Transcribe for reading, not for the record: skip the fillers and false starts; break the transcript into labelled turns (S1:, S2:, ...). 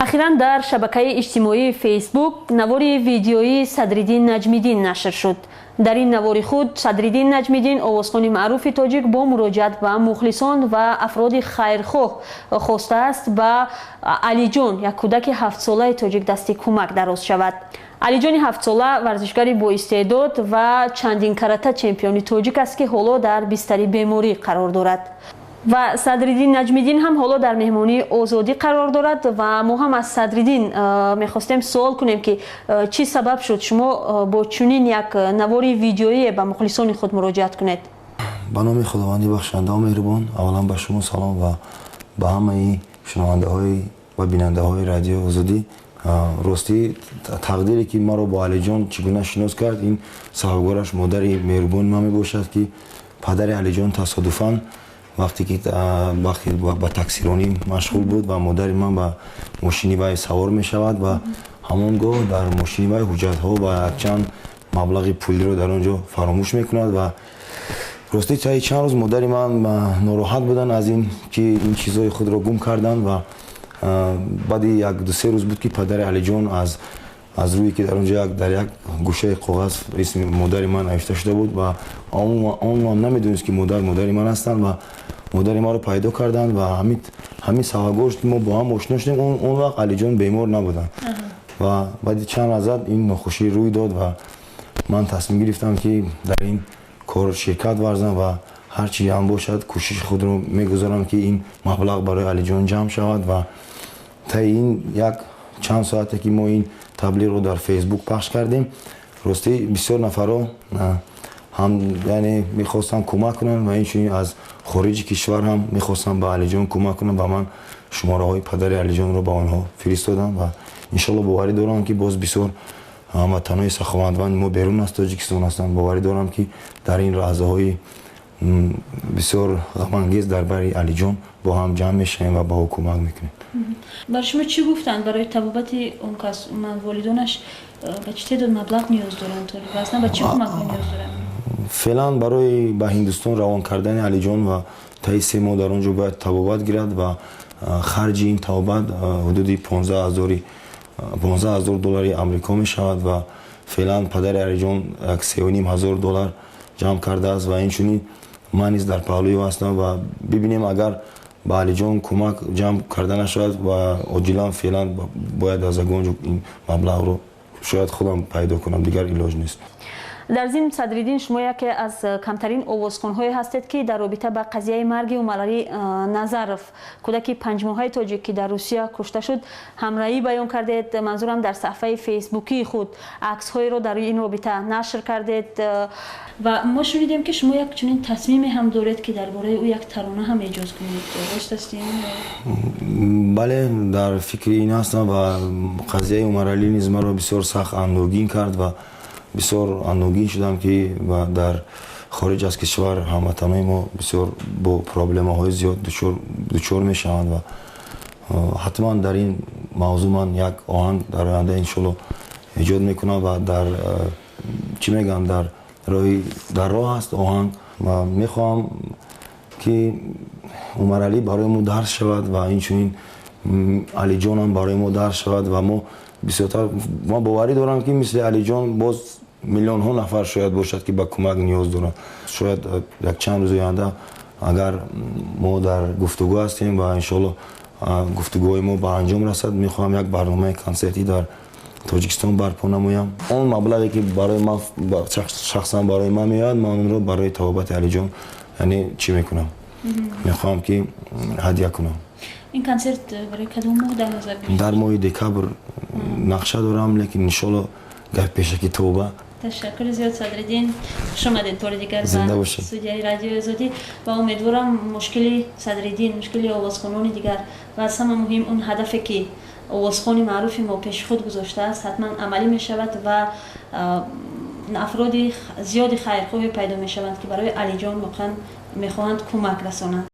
S1: Ахиран дар шабакаи иҷтимоии Фейсбук навори видеоии Садриддин Наҷмиддин нашр шуд. Дар ин навори худ Садриддин Наҷмиддин, овозхони маъруфи тоҷик, бо муроҷиат ба мухлисон ва афроди хайрхоҳ хостааст, ба Алиҷон, як кӯдаки 7-солаи тоҷик, дасти кӯмак дароз шавад. Алиҷони 7-сола варзишгари боистеъдод ва чандин карата чемпиони тоҷик аст, ки ҳоло дар бистари беморӣ қарор дорад. Ва Садриддин Наҷмиддин ҳам ҳоло дар меҳмонии Озодӣ қарор дорад. Ва мо ҳам аз Садриддин мехостем суол кунем, ки чӣ сабаб шуд, шумо бо чунин як навори видеоие ба мухлисони худ муроҷиат кунед?
S2: Ба номи Худованди бахшандаву меҳрубон. Аввалан, ба шумо салом ва ба ҳамаи шунавандаҳои ва бинандаҳои Радиои Озодӣ. Ростӣ, тақдире ки маро бо Алиҷон чӣ гуна шинос кард, ин сабабгораш модари меҳрубони ман мебошад, ки падари Алиҷон тасодуфан вақте ки вақте ба таксиронӣ машғул буд ва модари ман ба мошини вай савор мешавад ва ҳамон гоҳ дар мошини вай ҳуҷҷатҳо ва якчанд маблағи пулиро дар он ҷо фаромӯш мекунад. Ва ростӣ, таи чанд рӯз модари ман нороҳат буданд аз ин ки ин чизҳои худро гум карданд. Ва баъди як 2-се рӯз буд, ки падари Алиҷон аз рӯе ки дар он ҷо дар як гӯшаи коғаз исми модари ман навишта шуда буд ва он намедонист, ки модар модари ман ҳастанд, ва модари маро пайдо карданд. Ва ҳамин сабабгор шуд, ки мо бо ҳам ошино шудем. Он вақт Алиҷон бемор набуданд ва баъди чанд лаҳзат ин нохушӣ рӯй дод ва ман тасмим гирифтам, ки дар ин кор ширкат варзам ва ҳар чи ҳам бошад, кӯшиши худро мегузорам, ки ин маблағ барои Алиҷон ҷамъ шавад. Ва таи ин як чанд соате ки мо ин таблиғро дар Фейсбук пахш кардем, ростӣ, бисёр нафарҳо ҳам, яъне, мехостанд кӯмак кунанд ва инчунин аз хориҷи кишвар ҳам мехостанд ба Алиҷон кӯмак кунанд. Ва ман шумораҳои падари Алиҷонро ба онҳо фиристодам ва иншолло боварӣ дорам, ки боз бисёр ҳамватанои саховатманди мо берун аз Тоҷикистон ҳастанд. Боварӣ дорам, ки дар ин лаҳзаҳои бисёр ғамангез дар бари Алиҷон бо ҳам ҷамъ мешавем ва ба ӯ кӯмак мекунем.
S1: Бар шумо чӣ гуфтанд барои табобати он кас? Волидонаш ба чӣ теъдод маблағ ниёз доранд ва аслан ба чӣ кӯмакҳо ниёз доранд?
S2: Феълан барои ба Ҳиндустон равон кардани Алиҷон ва таи 3 моҳ дар он ҷо бояд табобат гирад ва харҷи ин табобат ҳудуди 15 000 доллари Амрико мешавад. Ва феълан падари Алиҷон як 3,5 ҳазор доллар ҷамъ кардааст ва инчунин ман низ дар паҳлӯи ӯ ҳастам. Ва бибинем, агар ба Алиҷон кӯмак ҷамъ карда нашавад ва оҷилан феълан бояд аз ягон ҷо ин маблағро шояд худам пайдо кунам, дигар илоҷ нест.
S1: Дар зимн, Садриддин, шумо яке аз камтарин овозхонҳое ҳастед, ки дар робита ба қазияи марги Умаралӣ Назаров, кӯдаки 5-моҳаи тоҷик, ки дар Русия кушта шуд, ҳамраҳӣ баён кардед. Манзурам, дар саҳфаи фейсбукии худ аксҳоеро дар ин робита нашр кардед. Ва мо шунидем, ки шумо як чунин тасмиме ҳам доред, ки дар бораи ӯ як тарона ҳам эҷод кунед. Рост аст ин?
S2: Бале, дар фикри ин ҳастам ва қазияи Умаралӣ низ маро бисёр сахт андӯҳгин кард ва бисёр андӯҳгин шудам, ки дар хориҷ аз кишвар ҳамватанои мо бисёр бо проблемаҳои зиёд дучор мешаванд. Ва ҳатман дар ин мавзӯъ ман як оҳанг дар оянда иншолло эҷод мекунам ва дар чӣ мегӯям, дар роҳи дар роҳ аст оҳанг. Ва мехоҳам, ки Умаралӣ барои мо дарс шавад ва инчунин Алиҷонам барои мо дарс шавад. Ва мо бисёртар, ман боварӣ дорам, ки мисли Алиҷон боз миллионҳо нафар шояд бошад, ки ба кӯмак ниёз доранд. Шояд якчанд рӯзи оянда, агар мо дар гуфтугӯ ҳастем ва иншоалло гуфтугӯҳои мо ба анҷом расад, мехоҳам як барномаи консертӣ дар Тоҷикистон барпо намоям. Он маблағе ки барои ман, шахсан барои ман меояд, ман онро барои табобати Алиҷон, яъне, чӣ мекунам, мехоҳам, ки ҳадя кунам.
S1: Ин консерт барои кадом моҳ дар назар?
S2: Дар моҳи декабр нақша дорам, лекин иншоалло гап пешаки тавба.
S1: Ташаккури зиёд, Садриддин. Хуш омадед бори дигар ба студияи Радиои Озодӣ. Ва умедворам, мушкили Садриддин, мушкили овозхонони дигар ва аз ҳама муҳим он ҳадафе, ки овозхони маъруфи мо пеши худ гузоштааст, ҳатман амалӣ мешавад ва афроди зиёди хайрхоҳе пайдо мешаванд, ки барои Алиҷон воқеан мехоҳанд кӯмак расонанд.